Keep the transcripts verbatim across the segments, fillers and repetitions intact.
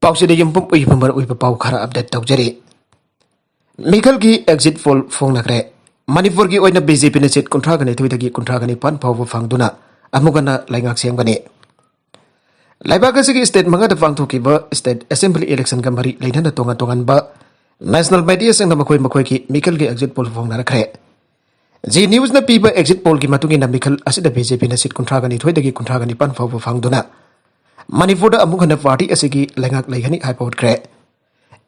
ꯄꯥꯎꯁꯤꯗ ꯌꯨꯝꯐꯝ ꯑꯣꯏꯕ ꯃꯔꯨꯑꯣꯏꯕ ꯄꯥꯎ ꯈꯔ update ꯇꯧꯖꯔꯤ꯫ ꯃꯤꯈꯜꯒꯤ exit poll ꯐꯣꯡꯅꯈ꯭ꯔꯦ꯫ ꯃꯅꯤꯄꯨꯔꯒꯤ ꯑꯣꯏꯅ BJPꯅ seat ꯀꯨꯟꯊ꯭ꯔꯥꯒ ꯅꯤꯊꯣꯏꯗꯒꯤ ꯀꯨꯟꯊ꯭ꯔꯥꯒ ꯅꯤꯄꯥꯟ ꯐꯥꯎꯕ ꯐꯪꯗꯨꯅ ꯑꯃꯨꯛ ꯍꯟꯅ ꯂꯩꯉꯥꯛ ꯁꯦꯝꯒꯅꯤ꯫ ꯂꯩꯕꯥꯛ ꯑꯁꯤꯒꯤ state ꯃꯉꯥꯗ ꯄꯥꯡꯊꯣꯛꯈꯤꯕ state assembly electionꯒ ꯃꯔꯤ ꯂꯩꯅꯅ ꯇꯣꯉꯥꯟ ꯇꯣꯉꯥꯟꯕ national mediaꯁꯤꯡꯅ ꯃꯈꯣꯏ ꯃꯈꯣꯏꯒꯤ ꯃꯤꯈꯜꯒꯤ exit poll ꯐꯣꯡꯅꯔꯛꯈ꯭ꯔꯦ꯫ Zee Newsꯅ ꯄꯤꯕ exit pollꯒꯤ ꯃꯇꯨꯡ ꯏꯟꯅ ꯃꯤꯈꯜ ꯑꯁꯤꯗ BJPꯅ seat ꯀꯨꯟꯊ꯭ꯔꯥꯒ ꯅꯤꯊꯣꯏꯗꯒꯤ ꯀꯨꯟꯊ꯭ꯔꯥꯒ ꯅꯤꯄꯥꯟ ꯐꯥꯎꯕ ꯐꯪꯗꯨꯅ ꯃꯅꯤꯄꯨꯔꯗ ꯑꯃꯨꯛ ꯍꯟꯅ party ꯑꯁꯤꯒꯤ ꯂꯩꯉꯥꯛ ꯂꯩꯒꯅꯤ ꯍꯥꯏꯕ ꯎꯠꯈ꯭ꯔꯦ꯫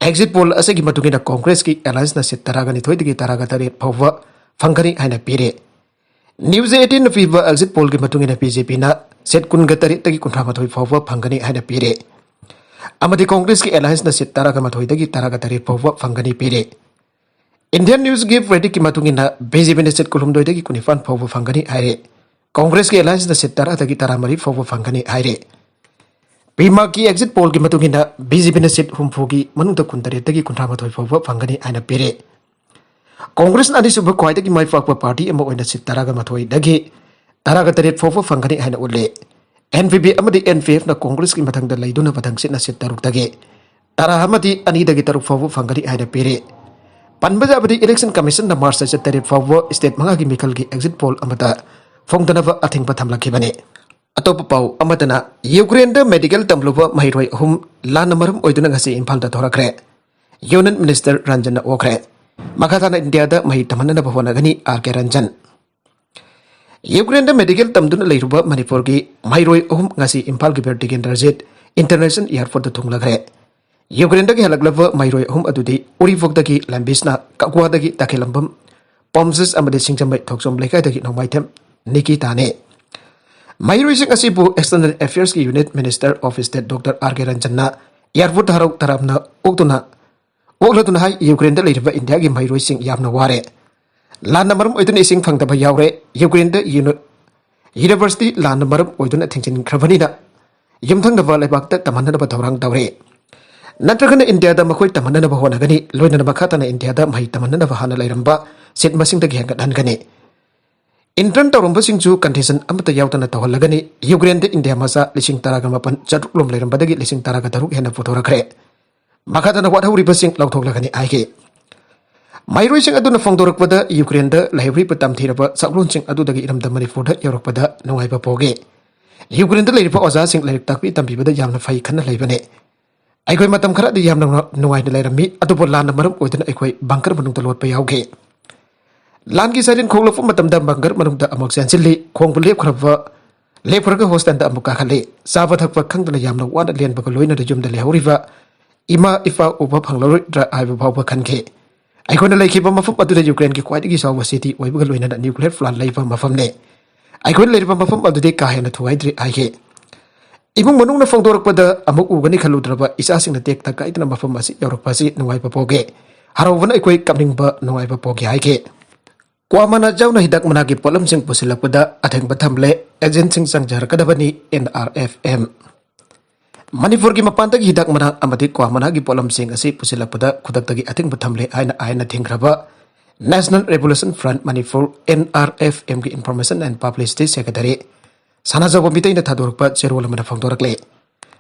Exit poll ꯑꯁꯤꯒꯤ ꯃꯇꯨꯡ ꯏꯟꯅ Congressꯀꯤ allianceꯅ seat ꯇꯔꯥꯒ ꯅꯤꯊꯣꯏꯗꯒꯤ ꯇꯔꯥꯒ ꯇꯔꯦꯠ ꯐꯥꯎꯕ ꯐꯪꯒꯅꯤ ꯍꯥꯏꯅ ꯄꯤꯔꯤ꯫ News eighteenꯅ ꯄꯤꯕ exit pollꯒꯤ ꯃꯇꯨꯡ ꯏꯟꯅ BJPꯅ seat ꯀꯨꯟꯒ ꯇꯔꯦꯠꯇꯒꯤ ꯀꯨꯟꯊ꯭ꯔꯥ ꯃꯥꯊꯣꯏ ꯐꯥꯎꯕ ꯐꯪꯒꯅꯤ ꯍꯥꯏꯅ ꯄꯤꯔꯤ꯫ ꯑꯃꯗꯤ Congressꯀꯤ allianceꯅ seat ꯇꯔꯥꯒ ꯃꯥꯊꯣꯏꯗꯒꯤ ꯇꯔꯥꯒ ꯇꯔꯦꯠ ꯐꯥꯎꯕ ꯐꯪꯒꯅꯤ ꯄꯤꯔꯤ꯫ Indian Newsꯒꯤ predictꯀꯤ ꯃꯇꯨꯡ ꯏꯟꯅ BJPꯅ seat ꯀꯨꯟꯍꯨꯝꯗꯣꯏꯗꯒꯤ ꯀꯨꯟꯅꯤꯄꯥꯟ ꯐꯥꯎꯕ ꯐꯪꯒꯅꯤ ꯍꯥꯏꯔꯤ꯫ Congressꯀꯤ allianceꯅ seat ꯇꯔꯥꯗꯒꯤ ꯇꯔꯥꯃꯔꯤ ꯐꯥꯎꯕ ꯐꯪꯒꯅꯤ ꯍꯥꯏꯔꯤ꯫ PMARCꯀꯤ exit pollꯒꯤ ꯃꯇꯨꯡ ꯏꯟꯅ BJPꯅ seat ꯍꯨꯝꯐꯨꯒꯤ ꯃꯅꯨꯡꯗ ꯀꯨꯟꯇꯔꯦꯠꯇꯒꯤ ꯀꯨꯟꯊ꯭ꯔꯥ ꯃꯥꯊꯣꯏ ꯐꯥꯎꯕ ꯐꯪꯒꯅꯤ ꯍꯥꯏꯅ ꯄꯤꯔꯤ꯫ Congressꯅ ꯑꯅꯤꯁꯨꯕ ꯈ꯭ꯋꯥꯏꯗꯒꯤ ꯃꯥꯏ ꯄꯥꯛꯄ party ꯑꯃ ꯑꯣꯏꯅ seat ꯇꯔꯥꯒ ꯃꯥꯊꯣꯏꯗꯒꯤ ꯇꯔꯥꯒ ꯇꯔꯦꯠ ꯐꯥꯎꯕ ꯐꯪꯒꯅꯤ ꯍꯥꯏꯅ ꯎꯠꯂꯤ꯫ NPP ꯑꯃꯗꯤ NPFꯅ Congressꯀꯤ ꯃꯊꯪꯗ ꯂꯩꯗꯨꯅ ꯃꯊꯪꯁꯤꯠꯅ seat ꯇꯔꯨꯛꯇꯒꯤ ꯇꯔꯥ ꯑꯃꯗꯤ ꯑꯅꯤꯗꯒꯤ ꯇꯔꯨꯛ ꯐꯥꯎꯕ ꯐꯪꯒꯅꯤ ꯍꯥꯏꯅ ꯄꯤꯔꯤ꯫ ꯄꯟꯕ ꯌꯥꯕꯗꯤ Election Commissionꯅ March ꯇꯔꯦꯠ ꯐꯥꯎꯕ state ꯃꯉꯥꯒꯤ ꯃꯤꯈꯜꯒꯤ exit poll ꯑꯃꯗ ꯐꯣꯡꯗꯅꯕ ꯑꯊꯤꯡꯕ ꯊꯝꯂꯛꯈꯤꯕꯅꯤ꯫ ꯑꯇꯣꯞꯄ ꯄꯥꯎ ꯑꯃꯗꯅ Ukraineꯗ medical ꯇꯝꯂꯨꯕ ꯃꯍꯩꯔꯣꯏ ꯑꯍꯨꯝ ꯂꯥꯟꯅ ꯃꯔꯝ ꯑꯣꯏꯗꯨꯅ ꯉꯁꯤ ꯏꯝꯐꯥꯜꯗ ꯊꯣꯔꯛꯈ꯭ꯔꯦ꯫ Union Minister ꯔꯟꯖꯟꯅ ꯑꯣꯛꯈ꯭ꯔꯦ꯫ ꯃꯈꯥ ꯇꯥꯅ ꯏꯟꯗꯤꯌꯥꯗ ꯃꯍꯩ ꯇꯝꯍꯟꯅꯅꯕ ꯍꯣꯠꯅꯒꯅꯤ R K ꯔꯟꯖꯟ꯫ Ukraineꯗ medical ꯇꯝꯗꯨꯅ ꯂꯩꯔꯨꯕ ꯃꯅꯤꯄꯨꯔꯒꯤ ꯃꯍꯩꯔꯣꯏ ꯑꯍꯨꯝ ꯉꯁꯤ ꯏꯝꯐꯥꯜꯒꯤ ꯕꯤꯔ ꯇꯤꯀꯦꯟꯗ꯭ꯔꯖꯤꯠ International Airportꯇ ꯊꯨꯡꯂꯈ꯭ꯔꯦ꯫ Ukraineꯗꯒꯤ ꯍꯜꯂꯛꯂꯕ ꯃꯍꯩꯔꯣꯏ ꯑꯍꯨꯝ ꯑꯗꯨꯗꯤ ꯎꯔꯤꯄꯣꯛꯇꯒꯤ ꯂꯝꯕꯤꯁꯅ, ꯀꯛꯋꯥꯗꯒꯤ ꯇꯈꯦꯜꯂꯝꯕꯝ ꯄꯣꯝꯖꯤꯁ ꯑꯃꯗꯤ ꯁꯤꯡꯖꯃꯩ ꯊꯣꯛꯆꯣꯝ ꯂꯩꯀꯥꯏꯗꯒꯤ ꯅꯣꯡꯃꯥꯏꯊꯦꯝ ꯅꯤꯀꯤꯇꯥꯅꯤ꯫ ꯃꯍꯩꯔꯣꯏꯁꯤꯡ ꯑꯁꯤꯕꯨ External Affairski Unit Minister of State Doctor R K ꯔꯟꯖꯟꯅ airportꯇ ꯍꯔꯥꯎ ꯇꯔꯥꯝꯅ ꯑꯣꯛꯇꯨꯅ, ꯑꯣꯛꯂꯗꯨꯅ ꯍꯥꯏ, Ukraineꯗ ꯂꯩꯔꯤꯕ ꯏꯟꯗꯤꯌꯥꯒꯤ ꯃꯍꯩꯔꯣꯏꯁꯤꯡ ꯌꯥꯝꯅ ꯋꯥꯔꯦ꯫ ꯂꯥꯟꯅ ꯃꯔꯝ ꯑꯣꯏꯗꯨꯅ ꯏꯁꯤꯡ ꯐꯪꯗꯕ ꯌꯥꯎꯔꯦ꯫ Ukraineꯗ uni-, university ꯂꯥꯟꯅ ꯃꯔꯝ ꯑꯣꯏꯗꯨꯅ ꯊꯤꯡꯖꯤꯟꯈ꯭ꯔꯕꯅꯤꯅ ꯌꯨꯝꯊꯪꯅꯕ ꯂꯩꯕꯥꯛꯇ ꯇꯝꯍꯟꯅꯅꯕ ꯊꯧꯔꯥꯡ ꯇꯧꯔꯤ꯫ ꯅꯠꯇ꯭ꯔꯒꯅ ꯏꯟꯗꯤꯌꯥꯗ ꯃꯈꯣꯏ ꯇꯝꯍꯟꯅꯅꯕ ꯍꯣꯠꯅꯒꯅꯤ꯫ ꯂꯣꯏꯅꯅ ꯃꯈꯥ ꯇꯥꯅ ꯏꯟꯗꯤꯌꯥꯗ ꯃꯍꯩ ꯇꯝꯍꯟꯅꯅꯕ ꯍꯥꯟꯅ ꯂꯩꯔꯝꯕ seat ꯃꯁꯤꯡꯗꯒꯤ ꯍꯦꯟꯒꯠꯍꯟꯒꯅꯤ꯫ Intern ꯇꯧꯔꯝꯕꯁꯤꯡꯁꯨ condition ꯑꯃꯠꯇ ꯌꯥꯎꯗꯅ ꯇꯧꯍꯜꯂꯒꯅꯤ꯫ ꯌꯨꯀ꯭ꯔꯦꯟꯗ ꯏꯟꯗꯤꯌꯥ ꯃꯆꯥ ꯂꯤꯁꯤꯡ ꯇꯔꯥꯒ ꯃꯥꯄꯟ ꯆꯥꯇ꯭ꯔꯨꯛ ꯂꯣꯝ ꯂꯩꯔꯝꯕꯗꯒꯤ ꯂꯤꯁꯤꯡ ꯇꯔꯥꯒ ꯇꯔꯨꯛ ꯍꯦꯟꯅ ꯄꯨꯊꯣꯔꯛꯈ꯭ꯔꯦ꯫ ꯃꯈꯥ ꯇꯥꯅ ꯋꯥꯠꯍꯧꯔꯤꯕꯁꯤꯡ ꯂꯧꯊꯣꯛꯂꯒꯅꯤ ꯍꯥꯏꯈꯤ꯫ ꯃꯍꯩꯔꯣꯏꯁꯤꯡ ꯑꯗꯨꯅ ꯐꯣꯡꯗꯣꯔꯛꯄꯗ, ꯌꯨꯀ꯭ꯔꯦꯟꯗ ꯂꯩꯍꯧꯔꯤꯕ ꯇꯝꯊꯤꯔꯕ ꯁꯛꯂꯣꯟꯁꯤꯡ ꯑꯗꯨꯗꯒꯤ ꯏꯔꯝꯗꯝ ꯃꯅꯤꯄꯨꯔꯗ ꯌꯧꯔꯛꯄꯗ ꯅꯨꯡꯉꯥꯏꯕ ꯄꯣꯛꯏ꯫ ꯌꯨꯀ꯭ꯔꯦꯟꯗ ꯂꯩꯔꯤꯕ ꯑꯣꯖꯥꯁꯤꯡ ꯂꯥꯏꯔꯤꯛ ꯇꯥꯛꯄꯤ ꯇꯝꯕꯤꯕꯗ ꯌꯥꯝꯅ ꯐꯩ ꯈꯟꯅ ꯂꯩꯕꯅꯤ꯫ ꯑꯩꯈꯣꯏ ꯃꯇꯝ ꯈꯔꯗꯤ ꯌꯥꯝꯅ ꯅꯨꯡꯉꯥꯏꯅ ꯂꯩꯔꯝꯃꯤ, ꯑꯗꯨꯕꯨ ꯂꯥꯟꯅ ꯃꯔꯝ ꯑꯣꯏꯗꯨꯅ ꯑꯩꯈꯣꯏ bunker ꯃꯅꯨꯡꯗ ꯂꯣꯠꯄ ꯌꯥꯎꯈꯤ꯫ ꯂꯥꯟꯒꯤ siren ꯈꯣꯡꯂꯛꯄ ꯃꯇꯝꯗ bunker ꯃꯅꯨꯡꯗ ꯑꯃꯨꯛ ꯆꯦꯟꯁꯤꯜꯂꯤ꯫ ꯈꯣꯡꯕ ꯂꯦꯞꯈ꯭ꯔꯕ, ꯂꯦꯞꯈ꯭ꯔꯒ hostelꯗ ꯑꯃꯨꯛ ꯀꯥꯈꯠꯂꯤ꯫ ꯆꯥꯕ ꯊꯛꯄ ꯈꯪꯗꯅ ꯌꯥꯝꯅ ꯋꯥꯅ ꯂꯦꯟꯕꯒ ꯂꯣꯏꯅꯅ ꯌꯨꯝꯗ ꯂꯩꯍꯧꯔꯤꯕ ꯏꯃꯥ ꯏꯄꯥ ꯎꯕ ꯐꯪꯂꯔꯣꯏꯗ꯭ꯔꯥ ꯍꯥꯏꯕ ꯐꯥꯎꯕ ꯈꯟꯈꯤ꯫ ꯑꯩꯈꯣꯏꯅ ꯂꯩꯈꯤꯕ ꯃꯐꯝ ꯑꯗꯨꯗ ꯌꯨꯀ꯭ꯔꯦꯟꯒꯤ ꯈ꯭ꯋꯥꯏꯗꯒꯤ ꯆꯥꯎꯕ city ꯑꯣꯏꯕꯒ ꯂꯣꯏꯅꯅ nuclear plant ꯂꯩꯕ ꯃꯐꯝꯅꯤ꯫ ꯑꯩꯈꯣꯏꯅ ꯂꯩꯔꯤꯕ ꯃꯐꯝ ꯑꯗꯨꯗꯤ ꯀꯥ ꯍꯦꯟꯅ ꯊꯨꯒꯥꯏꯗ꯭ꯔꯤ ꯍꯥꯏꯈꯤ꯫ ꯏꯃꯨꯡ ꯃꯅꯨꯡꯅ ꯐꯣꯡꯗꯣꯔꯛꯄꯗ ꯑꯃꯨꯛ ꯎꯒꯅꯤ ꯈꯜꯂꯨꯗ꯭ꯔꯕ ꯏꯆꯥꯁꯤꯡꯅ ꯇꯦꯛꯇ ꯀꯥꯏꯗꯅ ꯃꯐꯝ ꯑꯁꯤ ꯌꯧꯔꯛꯄ ꯑꯁꯤ ꯅꯨꯡꯉꯥꯏꯕ ꯄꯣꯛꯏ꯫ ꯍꯔꯥꯎꯕꯅ ꯑꯩꯈꯣꯏ ꯀꯞꯅꯤꯡꯕ ꯅꯨꯡꯉꯥꯏꯕ ꯄꯣꯛꯏ ꯍꯥꯏꯈꯤ꯫ ꯀ꯭ꯋꯥꯃꯅꯥ ꯖꯥꯎꯅ ꯍꯤꯗꯥꯛ ꯃꯅꯥꯒꯤ ꯄꯣꯠꯂꯝꯁꯤꯡ ꯄꯨꯁꯤꯜꯂꯛꯄꯗ ꯑꯊꯤꯡꯕ ꯊꯝꯂꯦ, agentꯁꯤꯡ ꯆꯪꯖꯔꯛꯀꯗꯕꯅꯤ, N R F M꯫ ꯃꯅꯤꯄꯨꯔꯒꯤ ꯃꯄꯥꯟꯗꯒꯤ ꯍꯤꯗꯥꯛ ꯃꯅꯥ ꯑꯃꯗꯤ ꯀ꯭ꯋꯥ ꯃꯅꯥꯒꯤ ꯄꯣꯠꯂꯝꯁꯤꯡ ꯑꯁꯤ ꯄꯨꯁꯤꯜꯂꯛꯄꯗ ꯈꯨꯗꯛꯇꯒꯤ ꯑꯊꯤꯡꯕ ꯊꯝꯂꯦ ꯍꯥꯏꯅ ꯑꯥꯏꯟꯅ ꯊꯤꯡꯈ꯭ꯔꯕ National Revolution Front Manipur, N R F Mꯒꯤ Information and Publicity Secretary ꯁꯅꯥꯖꯥꯎꯕ ꯃꯤꯇꯩꯅ ꯊꯥꯗꯣꯔꯛꯄ ꯆꯦꯔꯣꯜ ꯑꯃꯅ ꯐꯣꯡꯗꯣꯔꯛꯂꯤ꯫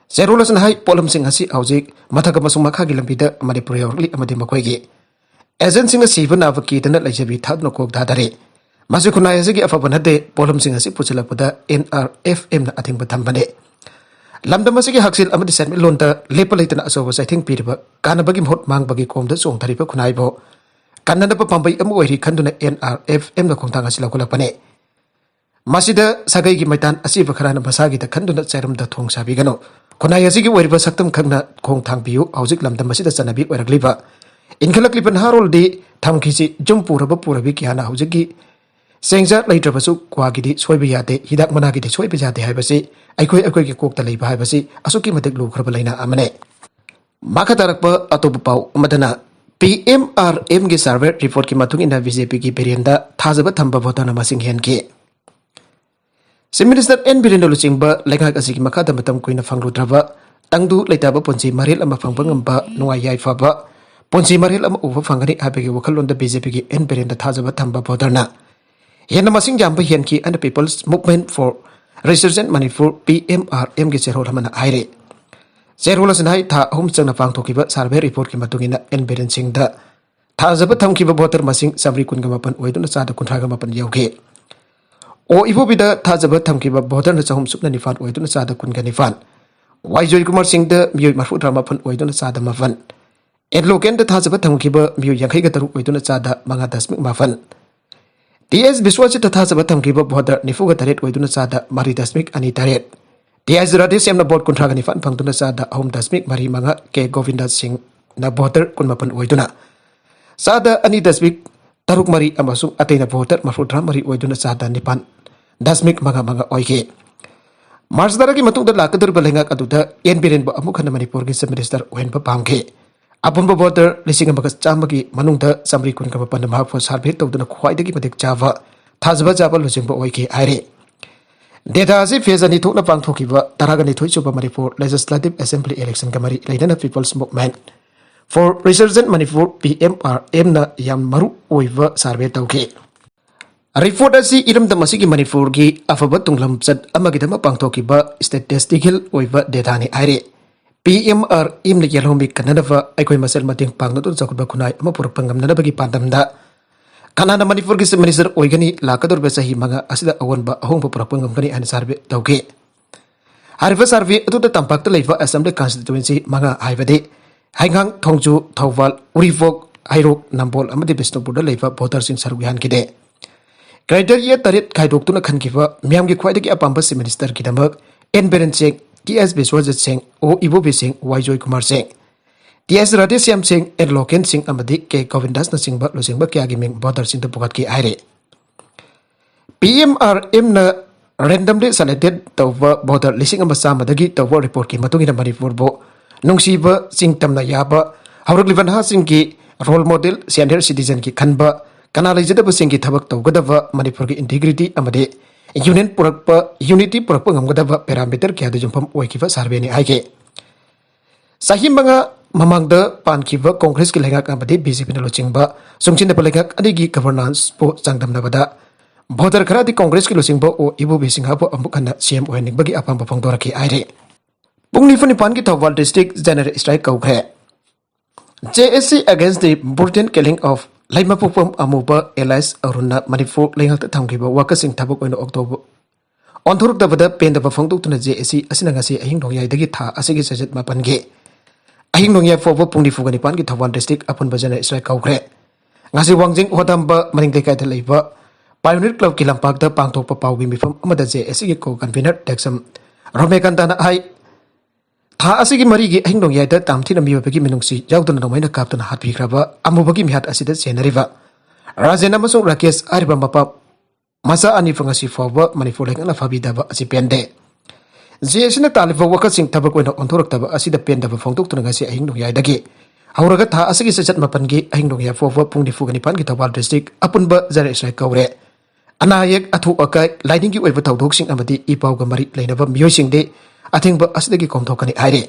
ꯆꯦꯔꯣꯜ ꯑꯁꯤꯅ ꯍꯥꯏ, ꯄꯣꯠꯂꯝꯁꯤꯡ ꯑꯁꯤ ꯍꯧꯖꯤꯛ ꯃꯊꯛ ꯑꯃꯁꯨꯡ ꯃꯈꯥꯒꯤ ꯂꯝꯕꯤꯗ ꯃꯅꯤꯄꯨꯔ ꯌꯧꯔꯛꯂꯤ ꯑꯃꯗꯤ ꯃꯈꯣꯏꯒꯤ agentꯁꯤꯡꯅ ꯁꯤꯕ ꯅꯥꯕ ꯀꯤꯗꯅ ꯂꯩꯖꯕꯤ ꯊꯥꯗꯨꯅ ꯀꯣꯛ ꯊꯥꯗꯔꯤ꯫ ꯃꯁꯤ ꯈꯨꯟꯅꯥꯏ ꯑꯁꯤꯒꯤ ꯑꯐꯕ ꯅꯠꯇꯦ, ꯄꯣꯠꯂꯝꯁꯤꯡ ꯑꯁꯤ ꯄꯨꯁꯤꯜꯂꯛꯄꯗ N R F Mꯅ ꯑꯊꯤꯡꯕ ꯊꯝꯕꯅꯤ꯫ ꯂꯝꯗꯝ ꯑꯁꯤꯒꯤ ꯍꯛꯁꯦꯜ ꯑꯃꯗꯤ ꯁꯦꯟꯃꯤꯠꯂꯣꯟꯗ ꯂꯦꯞꯄ ꯂꯩꯇꯅ ꯑꯆꯧꯕ ꯆꯩꯊꯦꯡ ꯄꯤꯔꯤꯕ, ꯀꯥꯟꯅꯕꯒꯤ ꯃꯍꯨꯠ ꯃꯥꯡꯕꯒꯤ ꯀꯣꯝꯗ ꯆꯣꯡꯊꯔꯤꯕ ꯈꯨꯟꯅꯥꯏꯕꯨ ꯀꯟꯅꯅꯕ ꯄꯥꯝꯕꯩ ꯑꯃ ꯑꯣꯏꯔꯤ ꯈꯟꯗꯨꯅ N R F Mꯅ ꯈꯣꯡꯊꯥꯡ ꯑꯁꯤ ꯂꯧꯈꯠꯂꯛꯄꯅꯤ꯫ ꯃꯁꯤꯗ ꯁꯥꯒꯩꯒꯤ ꯃꯩꯇꯥꯟ ꯑꯁꯤꯕ ꯈꯔꯅ ꯃꯁꯥꯒꯤꯗ ꯈꯟꯗꯨꯅ ꯆꯩꯔꯝꯗ ꯊꯣꯡ ꯁꯥꯕꯤꯒꯅꯨ꯫ ꯈꯨꯟꯅꯥꯏ ꯑꯁꯤꯒꯤ ꯑꯣꯏꯔꯤꯕ ꯁꯛꯇꯝ ꯈꯪꯅ ꯈꯣꯡ ꯊꯥꯡꯕꯤꯌꯨ꯫ ꯍꯧꯖꯤꯛ ꯂꯝꯗꯝ ꯑꯁꯤꯗ ꯆꯠꯅꯕꯤ ꯑꯣꯏꯔꯛꯂꯤꯕ ꯏꯟꯈꯠꯂꯛꯂꯤꯕ ꯅꯍꯥꯔꯣꯜꯗꯤ ꯊꯝꯈꯤꯁꯤ꯫ ꯌꯨꯝ ꯄꯨꯔꯕ ꯄꯨꯔꯕꯤ ꯀꯌꯥꯅ ꯍꯧꯖꯤꯛꯀꯤ ꯆꯦꯡꯖꯥꯛ ꯂꯩꯇ꯭ꯔꯕꯁꯨ ꯀ꯭ꯋꯥꯒꯤꯗꯤ ꯁꯣꯏꯕ ꯌꯥꯗꯦ, ꯍꯤꯗꯥꯛ ꯃꯅꯥꯒꯤꯗꯤ ꯁꯣꯏꯕ ꯌꯥꯗꯦ ꯍꯥꯏꯕꯁꯤ ꯑꯩꯈꯣꯏ ꯑꯩꯈꯣꯏꯒꯤ ꯀꯣꯛꯇ ꯂꯩꯕ ꯍꯥꯏꯕꯁꯤ ꯑꯁꯨꯛꯀꯤ ꯃꯇꯤꯛ ꯂꯨꯈ꯭ꯔꯕ ꯂꯥꯏꯅꯥ ꯑꯃꯅꯤ꯫ ꯃꯈꯥ ꯇꯥꯔꯛꯄ ꯑꯇꯣꯞꯄ ꯄꯥꯎ ꯑꯃꯗꯅ, P M R Mꯒꯤ survey reportꯀꯤ ꯃꯇꯨꯡ ꯏꯟꯅ B J Pꯒꯤ ꯕꯤꯔꯦꯟꯗ ꯊꯥꯖꯕ ꯊꯝꯕ voterꯅ ꯃꯁꯤꯡ ꯍꯦꯟꯈꯤ꯫ Chief Minister N ꯕꯤꯔꯦꯟꯗ ꯂꯨꯆꯤꯡꯕ ꯂꯩꯉꯥꯛ ꯑꯁꯤꯒꯤ ꯃꯈꯥꯗ ꯃꯇꯝ ꯀꯨꯏꯅ ꯐꯪꯂꯨꯗ꯭ꯔꯕ ꯇꯪꯗꯨ ꯂꯩꯇꯥꯕ ꯄꯨꯟꯁꯤ ꯃꯔꯦꯜ ꯑꯃ ꯐꯪꯕ ꯉꯝꯕ ꯅꯨꯡꯉꯥꯏ ꯌꯥꯏꯐꯕ ꯄꯨꯟꯁꯤ ꯃꯔꯦꯜ ꯑꯃ ꯎꯕ ꯐꯪꯒꯅꯤ ꯍꯥꯏꯕꯒꯤ ꯋꯥꯈꯜꯂꯣꯟꯗ B J Pꯒꯤ N ꯕꯤꯔꯦꯟꯗ ꯊꯥꯖꯕ ꯊꯝꯕ voterꯅ ꯍꯦꯟꯅ ꯃꯁꯤꯡ ꯌꯥꯝꯕ ꯍꯦꯟꯈꯤ ꯍꯥꯏꯅ People's Movement for Resurgent Manipur, P M R M ꯒꯤ ꯆꯦꯔꯣꯜ ꯑꯃꯅ ꯍꯥꯏꯔꯤ꯫ ꯆꯦꯔꯣꯜ ꯑꯁꯤꯅ ꯍꯥꯏ, ꯊꯥ ꯑꯍꯨꯝ ꯆꯪꯅ ꯄꯥꯡꯊꯣꯛꯈꯤꯕ survey report ꯀꯤ ꯃꯇꯨꯡ ꯏꯟꯅ N ꯕꯤꯔꯦꯟ ꯁꯤꯡꯗ ꯊꯥꯖꯕ ꯊꯝꯈꯤꯕ voter ꯃꯁꯤꯡ ꯆꯥꯃꯔꯤ ꯀꯨꯟꯒ ꯃꯥꯄꯟ ꯑꯣꯏꯗꯨꯅ ꯆꯥꯗ ꯀꯨꯟꯊ꯭ꯔꯥꯒ ꯃꯥꯄꯟ ꯌꯧꯈꯤ꯫ ꯑꯣ ꯏꯕꯣꯕꯤꯗ ꯊꯥꯖꯕ ꯊꯝꯈꯤꯕ voter ꯅ ꯆꯍꯨꯝ ꯁꯨꯞꯅ ꯅꯤꯄꯥꯟ ꯑꯣꯏꯗꯨꯅ ꯆꯥꯗ ꯀꯨꯟꯒ ꯅꯤꯄꯥꯟ, ꯋꯥꯏ ꯖꯣꯏꯀꯨꯃꯥꯔ ꯁꯤꯡꯗ ꯃꯤꯑꯣꯏ ꯃꯔꯐꯨꯇꯔꯥ ꯃꯥꯄꯟ ꯑꯣꯏꯗꯨꯅ ꯆꯥꯗ ꯃꯥꯄꯟ, ꯑꯦꯟ ꯂꯣꯀꯦꯟꯗ ꯊꯥꯖꯕ ꯊꯝꯈꯤꯕ ꯃꯤꯑꯣꯏ ꯌꯥꯡꯈꯩꯒ ꯇꯔꯨꯛ ꯑꯣꯏꯗꯨꯅ ꯆꯥꯗ ꯃꯉꯥ ꯗꯁꯃꯤꯛ ꯃꯥꯄꯟ, ꯇꯤ ꯑꯦꯁ ꯕꯤꯁ꯭ꯋꯖꯤꯠꯇ ꯊꯥꯖꯕ ꯊꯝꯈꯤꯕ voter ꯅꯤꯐꯨꯒ ꯇꯔꯦꯠ ꯑꯣꯏꯗꯨꯅ ꯆꯥꯗ ꯃꯔꯤ ꯗꯁꯃꯤꯛ ꯑꯅꯤ ꯇꯔꯦꯠ, ꯇꯤ ꯑꯩꯆ ꯔꯥꯙꯦꯁ꯭ꯌꯥꯝꯅ vote ꯀꯨꯟꯊ꯭ꯔꯥꯒ ꯅꯤꯄꯥꯟ ꯐꯪꯗꯨꯅ ꯆꯥꯗ ꯑꯍꯨꯝ ꯗꯁꯃꯤꯛ ꯃꯔꯤ ꯃꯉꯥ, ꯀꯦ ꯒꯣꯕꯤꯟꯗ ꯁꯤꯡꯅ voter ꯀꯨꯟꯃꯥꯄꯟ ꯑꯣꯏꯗꯨꯅ ꯆꯥꯗ ꯑꯅꯤ ꯗꯁꯃꯤꯛ ꯇꯔꯨꯛ ꯃꯔꯤ ꯑꯃꯁꯨꯡ ꯑꯇꯩꯅ voter ꯃꯔꯐꯨꯇꯔꯥ ꯃꯔꯤ ꯑꯣꯏꯗꯨꯅ ꯆꯥꯗ ꯅꯤꯄꯥꯟ ꯗꯁꯃꯤꯛ ꯃꯉꯥ ꯃꯉꯥ ꯑꯣꯏꯈꯤ꯫ ꯃꯥꯔꯆ ꯇꯔꯥꯒꯤ ꯃꯇꯨꯡꯗ ꯂꯥꯛꯀꯗꯧꯔꯤꯕ ꯂꯩꯉꯥꯛ ꯑꯗꯨꯗ ꯑꯦꯟ ꯕꯤꯔꯦꯟꯕꯨ ꯑꯃꯨꯛ ꯍꯟꯅ ꯃꯅꯤꯄꯨꯔꯒꯤ Chief Minister ꯑꯣꯏꯍꯟꯕ ꯄꯥꯝꯈꯤ꯫ ꯑꯄꯨꯟꯕ voter ꯂꯤꯁꯤꯡ ꯑꯃꯒ ꯆꯥꯝꯃꯒꯤ ꯃꯅꯨꯡꯗ ꯆꯥꯃꯔꯤ ꯀꯨꯟꯒ ꯃꯥꯄꯟꯅ ꯃꯍꯥꯛꯄꯨ survey ꯇꯧꯗꯨꯅ ꯈ꯭ꯋꯥꯏꯗꯒꯤ ꯃꯇꯤꯛ ꯆꯥꯕ ꯊꯥꯖꯕ ꯆꯥꯕ ꯂꯨꯆꯤꯡꯕ ꯑꯣꯏꯈꯤ ꯍꯥꯏꯔꯤ꯫ Data ꯑꯁꯤ phase ꯑꯅꯤ ꯊꯣꯛꯅ ꯄꯥꯡꯊꯣꯛꯈꯤꯕ ꯇꯔꯥꯒ ꯅꯤꯊꯣꯏ ꯁꯨꯕ ꯃꯅꯤꯄꯨꯔ Legislative Assembly election ꯒ ꯃꯔꯤ ꯂꯩꯅꯅ People's Movement for Resurgent Manipur, P M R M ꯅ ꯌꯥꯝ ꯃꯔꯨ ꯑꯣꯏꯕ survey ꯇꯧꯈꯤ꯫ Report ꯑꯁꯤ ꯏꯔꯝꯗꯝ ꯑꯁꯤꯒꯤ ꯃꯅꯤꯄꯨꯔꯒꯤ ꯑꯐꯕ ꯇꯨꯡꯂꯝꯆꯠ ꯑꯃꯒꯤꯗꯃꯛ ꯄꯥꯡꯊꯣꯛꯈꯤꯕ statistical ꯑꯣꯏꯕ data ꯅꯤ ꯍꯥꯏꯔꯤ꯫ P M R M ꯅ ꯌꯦꯜꯍꯧꯃꯤ ꯀꯟꯅꯅꯕ ꯑꯩꯈꯣꯏ ꯃꯁꯦꯜ ꯃꯇꯦꯡ ꯄꯥꯡꯅꯗꯨꯅ ꯆꯥꯎꯈꯠꯄ ꯈꯨꯟꯅꯥꯏ ꯑꯃ ꯄꯨꯔꯛꯄ ꯉꯝꯅꯅꯕꯒꯤ ꯄꯥꯟꯗꯝꯗ ꯀꯅꯥꯅ ꯃꯅꯤꯄꯨꯔꯒꯤ Chief Minister ꯑꯣꯏꯒꯅꯤ, ꯂꯥꯛꯀꯗꯧꯔꯤꯕ ꯆꯍꯤ ꯃꯉꯥ ꯑꯁꯤꯗ ꯑꯑꯣꯟꯕ ꯑꯍꯣꯡꯕ ꯄꯨꯔꯛꯄ ꯉꯝꯒꯅꯤ ꯍꯥꯏꯅ survey ꯇꯧꯈꯤ꯫ ꯍꯥꯏꯔꯤꯕ survey ꯑꯗꯨꯗ ꯇꯝꯄꯥꯛꯇ ꯂꯩꯕ Assembly Constituency ꯃꯉꯥ ꯍꯥꯏꯕꯗꯤ ꯍꯩꯉꯥꯡ, ꯊꯣꯡꯖꯨ, ꯊꯧꯕꯥꯜ, ꯎꯔꯤꯄꯣꯛ, ꯍꯩꯔꯣꯛ, ꯅꯝꯕꯣꯜ ꯑꯃꯗꯤ ꯕꯤꯁꯅꯨꯄꯨꯔꯗ ꯂꯩꯕ voter ꯁꯤꯡ ꯁꯔꯨꯛ ꯌꯥꯍꯟꯈꯤꯗꯦ꯫ Criteria ꯇꯔꯦꯠ ꯈꯥꯏꯗꯣꯛꯇꯨꯅ ꯈꯟꯈꯤꯕ ꯃꯤꯌꯥꯝꯒꯤ ꯈ꯭ꯋꯥꯏꯗꯒꯤ ꯑꯄꯥꯝꯕ Chief Minister ꯒꯤꯗꯃꯛ ꯑꯦꯟ ꯕꯤꯔꯦꯟ ꯁꯤꯡ, ꯇꯤ ꯑꯦꯁ ꯕꯤꯁ꯭ꯋꯖꯤꯠ ꯁꯤꯡ, ꯑꯣ ꯏꯕꯣꯕꯤ ꯁꯤꯡ, ꯋꯥꯏ ꯖꯣꯏꯀꯨꯃꯥꯔ ꯁꯤꯡ, ꯇꯤ ꯑꯦꯁ ꯔꯥꯙꯦꯁ꯭ꯌꯥꯝ ꯁꯤꯡ, ꯑꯦꯟ ꯂꯣꯀꯦꯟ ꯁꯤꯡ ꯑꯃꯗꯤ ꯀꯦ ꯒꯣꯕꯤꯟꯗꯥꯁꯅꯆꯤꯡꯕ ꯂꯨꯆꯤꯡꯕ ꯀꯌꯥꯒꯤ ꯃꯤꯡ voter ꯁꯤꯡꯗ ꯄꯨꯈꯠꯈꯤ ꯍꯥꯏꯔꯤ꯫ P M R M ꯅ randomly selected ꯇꯧꯕ voter ꯂꯤꯁꯤꯡ ꯑꯃ ꯆꯥꯝꯃꯗꯒꯤ ꯇꯧꯕ report ꯀꯤ ꯃꯇꯨꯡ ꯏꯟꯅ ꯃꯅꯤꯄꯨꯔꯕꯨ ꯅꯨꯡꯁꯤꯕ, ꯆꯤꯡ ꯇꯝꯅ ꯌꯥꯕ, ꯍꯧꯔꯛꯂꯤꯕ ꯅꯍꯥꯁꯤꯡꯒꯤ role model, senior citizen ꯒꯤ ꯈꯟꯕ, ꯀꯅꯥ ꯂꯩꯖꯗꯕꯁꯤꯡꯒꯤ ꯊꯕꯛ ꯇꯧꯒꯗꯕ, ꯃꯅꯤꯄꯨꯔꯒꯤ integrity ꯑꯃꯗꯤ union ꯄꯨꯔꯛꯄ, unity ꯄꯨꯔꯛꯄ ꯉꯝꯒꯗꯕ parameter ꯀꯌꯥꯗ ꯌꯨꯝꯐꯝ ꯑꯣꯏꯈꯤꯕ survey ꯅꯤ ꯍꯥꯏꯈꯤ꯫ ꯆꯍꯤ ꯃꯉꯥ ꯃꯃꯥꯡꯗ ꯄꯥꯟꯈꯤꯕ Congress ꯀꯤ ꯂꯩꯉꯥꯛ ꯑꯃꯗꯤ B J P ꯅ ꯂꯨꯆꯤꯡꯕ ꯆꯨꯡꯁꯤꯟꯅꯕ ꯂꯩꯉꯥꯛ ꯑꯅꯤꯒꯤ governance ꯄꯨ ꯆꯥꯡꯗꯝꯅꯕꯗ ꯚꯣꯇꯔ ꯈꯔꯗꯤ ꯀꯣꯡꯒ꯭ꯔꯦꯁꯀꯤ ꯂꯨꯆꯤꯡꯕ ꯑꯣ ꯏꯕꯣꯕꯤ ꯁꯤꯡꯍꯕꯨ ꯑꯃꯨꯛ ꯍꯟꯅ ꯁꯤ ꯑꯦꯝ ꯑꯣꯏꯍꯟꯅꯤꯡꯕꯒꯤ ꯑꯄꯥꯝꯕ ꯐꯣꯡꯗꯣꯔꯛꯈꯤ ꯍꯥꯏꯔꯤ꯫ ꯄꯨꯡ ꯅꯤꯐꯨ ꯅꯤꯄꯥꯟꯒꯤ ꯊꯧꯕꯥꯜ ꯗꯤꯁꯇ꯭ꯔꯤꯛ ꯖꯦꯅꯔꯦꯜ ꯁ꯭ꯇ꯭ꯔꯥꯏꯛ ꯀꯧꯈ꯭ꯔꯦ꯫ J A C against the brutal killing of ꯂꯩꯃꯄꯣꯛꯄꯝ ꯑꯃꯨꯕ alias ꯑꯔꯨꯟꯅ ꯃꯅꯤꯄꯨꯔ ꯂꯩꯉꯥꯛꯇ ꯊꯝꯈꯤꯕ ꯋꯥꯀꯠꯁꯤꯡ ꯊꯕꯛ ꯑꯣꯏꯅ ꯑꯣꯛꯊꯣꯛꯄ ꯑꯣꯟꯊꯣꯔꯛꯇꯕꯗ ꯄꯦꯟꯗꯕ ꯐꯣꯡꯗꯣꯛꯇꯨꯅ J A C ꯑꯁꯤꯅ ꯉꯁꯤ ꯑꯍꯤꯡ ꯅꯣꯡꯌꯥꯏꯗꯒꯤ ꯊꯥ ꯑꯁꯤꯒꯤ ꯆꯩꯆꯠ ꯃꯥꯄꯟꯒꯤ ꯑꯍꯤꯡ ꯅꯣꯡꯌꯥꯏ ꯐꯥꯎꯕ ꯄꯨꯡ ꯅꯤꯐꯨꯒ ꯅꯤꯄꯥꯟꯒꯤ ꯊꯧꯕꯥꯜ ꯗꯤꯁꯇ꯭ꯔꯤꯛ ꯑꯄꯨꯟꯕ ꯖꯦꯅꯔꯦꯜ ꯁ꯭ꯇ꯭ꯔꯥꯏꯛ ꯀꯧꯈ꯭ꯔꯦ꯫ ꯉꯁꯤ ꯋꯥꯡꯖꯤꯡ ꯍꯣꯗꯥꯝꯕ ꯃꯅꯤꯡ ꯂꯩꯀꯥꯏꯗ ꯂꯩꯕ ꯄꯥꯏꯑꯣꯅꯤꯌꯔ ꯀ꯭ꯂꯕꯀꯤ ꯂꯝꯄꯥꯛꯇ ꯄꯥꯡꯊꯣꯛꯄ ꯄꯥꯎꯒꯤ ꯃꯤꯐꯝ ꯑꯃꯗ J A Cꯒꯤ co-convener ꯗꯦꯛꯁꯝ ꯔꯣꯃꯦꯀꯥꯟꯇꯅ ꯍꯥꯏ, ꯊꯥ ꯑꯁꯤꯒꯤ ꯃꯔꯤꯒꯤ ꯑꯍꯤꯡ ꯅꯣꯡꯌꯥꯏꯗ ꯇꯥꯝꯊꯤꯅ ꯃꯤꯑꯣꯏꯕꯒꯤ ꯃꯤꯅꯨꯡꯁꯤ ꯌꯥꯎꯗꯅ ꯅꯣꯡꯃꯩꯅ ꯀꯥꯞꯇꯨꯅ ꯍꯥꯠꯄꯤꯈ꯭ꯔꯕ ꯑꯃꯨꯕꯒꯤ ꯃꯤꯍꯥꯠ ꯑꯁꯤꯗ ꯆꯦꯟꯅꯔꯤꯕ ꯔꯥꯖꯦꯟ ꯑꯃꯁꯨꯡ ꯔꯥꯀꯦꯁ ꯍꯥꯏꯔꯤꯕ ꯃꯄꯥ ꯃꯆꯥ ꯑꯅꯤꯕꯨ ꯉꯁꯤ ꯐꯥꯎꯕ ꯃꯅꯤꯄꯨꯔ ꯂꯩꯉꯥꯛꯅ ꯐꯥꯕꯤꯗꯕ ꯑꯁꯤ ꯄꯦꯟꯗꯦ꯫ J A Cꯅ ꯇꯥꯜꯂꯤꯕ ꯋꯥꯀꯠꯁꯤꯡ ꯊꯕꯛ ꯑꯣꯏꯅ ꯑꯣꯟꯊꯣꯔꯛꯇꯕ ꯑꯁꯤꯗ ꯄꯦꯟꯗꯕ ꯐꯣꯡꯗꯣꯛꯇꯨꯅ ꯉꯁꯤ ꯑꯍꯤꯡ ꯅꯣꯡꯌꯥꯏꯗꯒꯤ ꯍꯧꯔꯒ ꯊꯥ ꯑꯁꯤꯒꯤ ꯆꯩꯆꯠ ꯃꯥꯄꯟꯒꯤ ꯑꯍꯤꯡ ꯅꯣꯡꯌꯥꯏ ꯐꯥꯎꯕ ꯄꯨꯡ ꯅꯤꯐꯨꯒ ꯅꯤꯄꯥꯟꯒꯤ ꯊꯧꯕꯥꯜ ꯗꯤꯁꯇ꯭ꯔꯤꯛ ꯑꯄꯨꯟꯕ ꯖꯦꯅꯔꯦꯜ ꯁ꯭ꯇ꯭ꯔꯥꯏꯛ ꯀꯧꯔꯦ꯫ ꯑꯅꯥ ꯑꯌꯦꯛ, ꯑꯊꯣꯛ ꯑꯀꯥꯏ, ꯂꯥꯏꯅꯤꯡꯒꯤ ꯑꯣꯏꯕ ꯊꯧꯗꯣꯛꯁꯤꯡ ꯑꯃꯗꯤ ꯏ ꯄꯥꯎꯒ ꯃꯔꯤ ꯂꯩꯅꯕ ꯃꯤꯑꯣꯏꯁꯤꯡꯗꯤ ꯑꯊꯤꯡꯕ ꯑꯁꯤꯗꯒꯤ ꯀꯣꯝꯊꯣꯛꯀꯅꯤ ꯍꯥꯏꯔꯤ꯫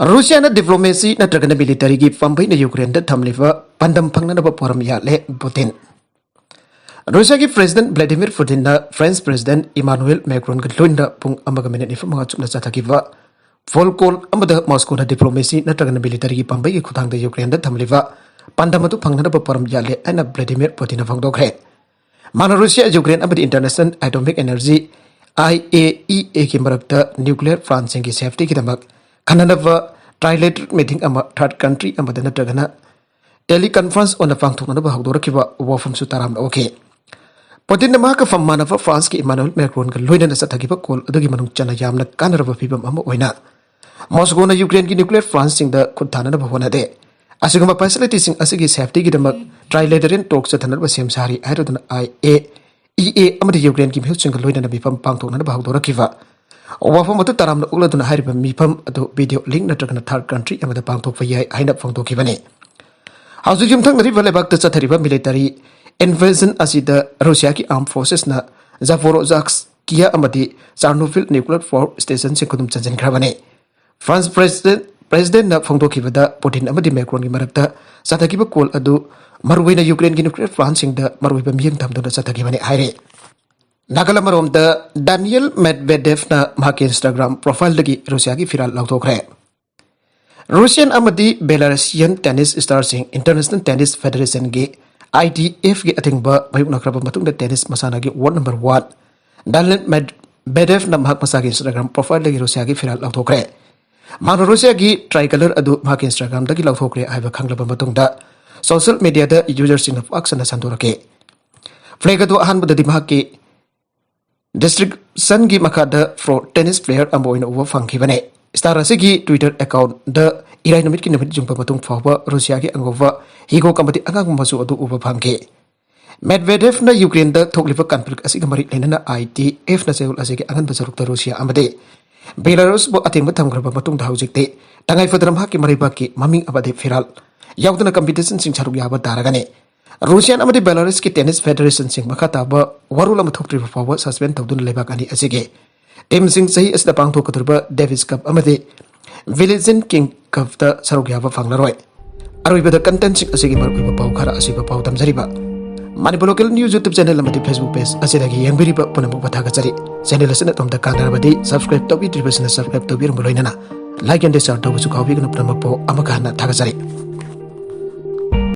ꯔꯨꯁꯤꯌꯥꯅ diplomacy ꯅꯠꯇ꯭ꯔꯒꯅ militaryꯒꯤ ꯄꯥꯝꯕꯩꯅ ꯌꯨꯀ꯭ꯔꯦꯟꯗ ꯊꯝꯂꯤꯕ ꯄꯥꯟꯗꯝ ꯐꯪꯅꯅꯕ ꯄꯣꯔꯝ ꯌꯥꯠꯂꯦ ꯄꯨꯇꯤꯟ꯫ ꯔꯨꯁꯤꯌꯥꯒꯤ President Vladimir Putinꯅ French President Emmanuel Macronꯒ ꯂꯣꯏꯅꯅ ꯄꯨꯡ ꯑꯃꯒ ꯃꯤꯅꯤꯠ ꯅꯤꯐꯨ ꯃꯉꯥ ꯆꯨꯞꯅ ꯆꯠꯊꯈꯤꯕ phone call ꯑꯃꯗ ꯃꯣꯁꯀꯣꯅ diplomacy ꯅꯠꯇ꯭ꯔꯒꯅ militaryꯒꯤ ꯄꯥꯝꯕꯩꯒꯤ ꯈꯨꯠꯊꯥꯡꯗ ꯌꯨꯀ꯭ꯔꯦꯟꯗ ꯊꯝꯂꯤꯕ ꯄꯥꯟꯗꯝ ꯑꯗꯨ ꯐꯪꯅꯅꯕ ꯄꯣꯔꯝ ꯌꯥꯠꯂꯦ ꯍꯥꯏꯅ ꯚ꯭ꯂꯥꯗꯤꯃꯤꯔ ꯄꯨꯇꯤꯟꯅ ꯐꯣꯡꯗꯣꯛꯈ꯭ꯔꯦ꯫ ꯃꯥꯅ ꯔꯨꯁꯤꯌꯥ, ꯌꯨꯀ꯭ꯔꯦꯟ ꯑꯃꯗꯤ International Atomic Energy, I A E Aꯒꯤ ꯃꯔꯛꯇ nuclear plantꯁꯤꯡꯒꯤ safetyꯒꯤꯗꯃꯛ ꯈꯟꯅꯅꯕ trilateral meeting ꯑꯃ third country ꯑꯃꯗ ꯅꯠꯇ꯭ꯔꯒꯅ teleconference ꯑꯣꯏꯅ ꯄꯥꯡꯊꯣꯛꯅꯅꯕ ꯍꯧꯗꯣꯔꯛꯈꯤꯕ ꯋꯥꯐꯝꯁꯨ ꯇꯔꯥꯝꯅ ꯑꯣꯛꯈꯤ꯫ ꯄꯨꯇꯤꯟꯅ ꯃꯍꯥꯛꯀ ꯐꯝ ꯃꯥꯟꯅꯕ ꯐ꯭ꯔꯥꯟꯁꯀꯤ ꯏꯃꯥꯅꯨꯑꯦꯜ ꯃꯦꯀ꯭ꯔꯣꯟꯒ ꯂꯣꯏꯅꯅ ꯆꯠꯊꯈꯤꯕ call ꯑꯗꯨꯒꯤ ꯃꯅꯨꯡ ꯆꯟꯅ ꯌꯥꯝꯅ ꯀꯥꯟꯅꯔꯕ ꯐꯤꯚꯝ ꯑꯃ ꯑꯣꯏꯅ ꯃꯣꯁꯀꯣꯅ ꯌꯨꯀ꯭ꯔꯦꯟꯒꯤ nuclear plantꯁꯤꯡꯗ ꯈꯨꯠ ꯊꯥꯅꯅꯕ ꯍꯣꯠꯅꯗꯦ꯫ ꯑꯁꯤꯒꯨꯝꯕ facilityꯁꯤꯡ ꯑꯁꯤꯒꯤ safetyꯒꯤꯗꯃꯛ trilateral talk ꯆꯠꯊꯅꯕ ꯁꯦꯝ ꯁꯥꯔꯤ ꯍꯥꯏꯔꯗꯨꯅ I A E A ꯑꯃꯗꯤ ꯌꯨꯀ꯭ꯔꯦꯟꯒꯤ ꯃꯤꯍꯨꯠꯁꯤꯡꯒ ꯂꯣꯏꯅꯅ ꯃꯤꯐꯝ ꯄꯥꯡꯊꯣꯛꯅꯅꯕ ꯍꯧꯗꯣꯔꯛꯈꯤꯕ ꯋꯥꯐꯝ ꯑꯗꯨ ꯇꯔꯥꯝꯅ ꯑꯣꯛꯂꯗꯨꯅ ꯍꯥꯏꯔꯤꯕ ꯃꯤꯐꯝ ꯑꯗꯨ video link ꯅꯠꯇ꯭ꯔꯒꯅ third country ꯑꯃꯗ ꯄꯥꯡꯊꯣꯛꯄ ꯌꯥꯏ ꯍꯥꯏꯅ ꯐꯣꯡꯗꯣꯛꯈꯤꯕꯅꯤ꯫ ꯍꯧꯖꯤꯛ ꯌꯨꯝꯊꯪꯅꯔꯤꯕ ꯂꯩꯕꯥꯛꯇ ꯆꯠꯊꯔꯤꯕ military invasion ꯑꯁꯤꯗ ꯔꯨꯁꯤꯌꯥꯒꯤ armed forcesꯅ Zaporozhye ꯑꯃꯗꯤ Chernobyl nuclear power stationꯁꯤꯡ ꯈꯨꯗꯨꯝ ꯆꯟꯁꯤꯟꯈ꯭ꯔꯕꯅꯤ꯫ France President ꯄ꯭ꯔꯦꯁꯤꯗꯦꯟꯠꯅ ꯐꯣꯡꯗꯣꯛꯈꯤꯕꯗ ꯄꯨꯇꯤꯟ ꯑꯃꯗꯤ ꯃꯦꯀ꯭ꯔꯣꯟꯒꯤ ꯃꯔꯛꯇ ꯆꯠꯊꯈꯤꯕ ꯀꯣꯜ ꯑꯗꯨ ꯃꯔꯨꯑꯣꯏꯅ ꯌꯨꯀ꯭ꯔꯦꯟꯒꯤ ꯅ꯭ꯌꯨꯀ꯭ꯂꯤꯌꯔ ꯄ꯭ꯂꯥꯟꯁꯤꯡꯗ ꯃꯔꯨꯑꯣꯏꯕ ꯃꯤꯠꯌꯦꯡ ꯊꯝꯗꯨꯅ ꯆꯠꯊꯈꯤꯕꯅꯤ ꯍꯥꯏꯔꯤ꯫ ꯅꯥꯒꯥꯂꯥꯟꯗ ꯗꯥꯅꯤꯌꯦꯜ ꯃꯦꯗꯚꯦꯗꯦꯚꯅ ꯃꯍꯥꯛꯀꯤ Instagram profileꯗꯒꯤ ꯔꯨꯁꯤꯌꯥꯒꯤ ꯐꯤꯔꯥꯜ ꯂꯧꯊꯣꯛꯈ꯭ꯔꯦ꯫ ꯔꯨꯁꯤꯌꯥꯟ ꯑꯃꯗꯤ ꯕꯦꯂꯥꯔꯨꯁꯤꯌꯥꯟ ꯇꯦꯅꯤꯁ ꯁ꯭ꯇꯥꯔꯁꯤꯡ International Tennis Federationꯒꯤ, ITFꯒꯤ ꯑꯊꯤꯡꯕ ꯃꯥꯌꯣꯛꯅꯈ꯭ꯔꯕ ꯃꯇꯨꯡꯗ tennis ꯃꯁꯥꯟꯅꯒꯤ world number one Daniel ꯃꯦꯗꯚꯦꯗꯦꯚꯅ ꯃꯍꯥꯛ ꯃꯁꯥꯒꯤ Instagram profileꯗꯒꯤ ꯔꯨꯁꯤꯌꯥꯒꯤ ꯐꯤꯔꯥꯜ ꯂꯧꯊꯣꯛꯈ꯭ꯔꯦ꯫ ꯃꯍꯥꯛꯅ ꯔꯨꯁꯤꯌꯥꯒꯤ tricolor ꯑꯗꯨ ꯃꯍꯥꯛꯀꯤ Instagramꯗꯒꯤ ꯂꯧꯊꯣꯛꯈ꯭ꯔꯦ ꯍꯥꯏꯕ ꯈꯪꯂꯕ ꯃꯇꯨꯡꯗ social mediaꯗ userꯁꯤꯡꯅ ꯄꯥꯛ ꯁꯟꯅ ꯁꯟꯗꯣꯔꯛꯈꯤ꯫ Flag ꯑꯗꯨ ꯑꯍꯥꯟꯕꯗꯗꯤ ꯃꯍꯥꯛꯀꯤ descriptionꯒꯤ ꯃꯈꯥꯗ pro tennis player ꯑꯃ ꯑꯣꯏꯅ ꯎꯕ ꯐꯪꯈꯤꯕꯅꯤ꯫ Star ꯑꯁꯤꯒꯤ Twitter accountꯗ ꯏꯔꯥꯏ ꯅꯨꯃꯤꯠꯀꯤ ꯅꯨꯃꯤꯠ ꯌꯨꯡꯕ ꯃꯇꯨꯡ ꯐꯥꯎꯕ ꯔꯨꯁꯤꯌꯥꯒꯤ ꯑꯉꯧꯕ ꯍꯤꯒꯣꯛ ꯑꯃꯗꯤ ꯑꯉꯥꯡꯕ ꯃꯆꯨ ꯑꯗꯨ ꯎꯕ ꯐꯪꯈꯤ꯫ ꯃꯦꯗꯚꯦꯗꯦꯚꯅ ꯌꯨꯀ꯭ꯔꯦꯟꯗ ꯊꯣꯛꯂꯤꯕ conflict ꯑꯁꯤꯒ ꯃꯔꯤ ꯂꯩꯅꯅ ITFꯅ ꯆꯌꯣꯜ ꯑꯁꯤꯒꯤ ꯑꯉꯟꯕ ꯁꯔꯨꯛꯇ ꯔꯨꯁꯤꯌꯥ ꯑꯃꯗꯤ ꯕꯦꯂꯥꯔꯨꯁꯄꯨ ꯑꯊꯤꯡꯕ ꯊꯝꯈ꯭ꯔꯕ ꯃꯇꯨꯡꯗ ꯍꯧꯖꯤꯛꯇꯤ ꯇꯉꯥꯏ ꯐꯗꯅ ꯃꯍꯥꯛꯀꯤ ꯃꯔꯩꯕꯥꯛꯀꯤ ꯃꯃꯤꯡ ꯑꯃꯗꯤ ꯐꯤꯔꯥꯜ ꯌꯥꯎꯗꯅ competitionꯁꯤꯡ ꯁꯔꯨꯛ ꯌꯥꯕ ꯇꯥꯔꯒꯅꯤ꯫ ꯔꯨꯁꯤꯌꯥꯟ ꯑꯃꯗꯤ ꯕꯦꯂꯥꯔꯨꯁꯀꯤ tennis federationꯁꯤꯡ ꯃꯈꯥ ꯇꯥꯕ ꯋꯥꯔꯣꯜ ꯑꯃ ꯊꯣꯛꯇ꯭ꯔꯤꯕ ꯐꯥꯎꯕ suspend ꯇꯧꯗꯨꯅ ꯂꯩꯕꯥꯛ ꯑꯅꯤ ꯑꯁꯤꯒꯤ teamꯁꯤꯡ ꯆꯍꯤ ꯑꯁꯤꯗ ꯄꯥꯡꯊꯣꯛꯀꯗꯧꯔꯤꯕ Davis Cup ꯑꯃꯗꯤ Billie Jean King Cupꯇ ꯁꯔꯨꯛ ꯌꯥꯕ ꯐꯪꯂꯔꯣꯏ꯫ ꯑꯔꯣꯏꯕꯗ contentꯁꯤꯡ ꯑꯁꯤꯒꯤ ꯃꯔꯨꯑꯣꯏꯕ ꯄꯥꯎ ꯈꯔ ꯑꯁꯤꯕ ꯄꯥꯎ ꯇꯝꯖꯔꯤꯕ Manipur Local News YouTube channel ꯑꯃꯗꯤ Facebook page ꯑꯁꯤꯗꯒꯤ ꯌꯦꯡꯕꯤꯔꯤꯕ ꯄꯨꯝꯅꯃꯛꯄꯨ ꯊꯥꯒꯠꯆꯔꯤ꯫ Channel ꯑꯁꯤꯅ ꯑꯗꯣꯝꯗ ꯀꯥꯟꯅꯔꯕꯗꯤ subscribe ꯇꯧꯕꯤꯗ꯭ꯔꯤꯕꯁꯤꯅ subscribe ꯇꯧꯕꯤꯔꯝꯕ ꯂꯣꯏꯅꯅ like and share ꯇꯧꯕꯁꯨ ꯀꯥꯎꯕꯤꯒꯅꯨ꯫ ꯄꯨꯝꯅꯃꯛꯄꯨ ꯑꯃꯨꯛꯀ ꯍꯟꯅ ꯊꯥꯒꯠꯆꯔꯤ꯫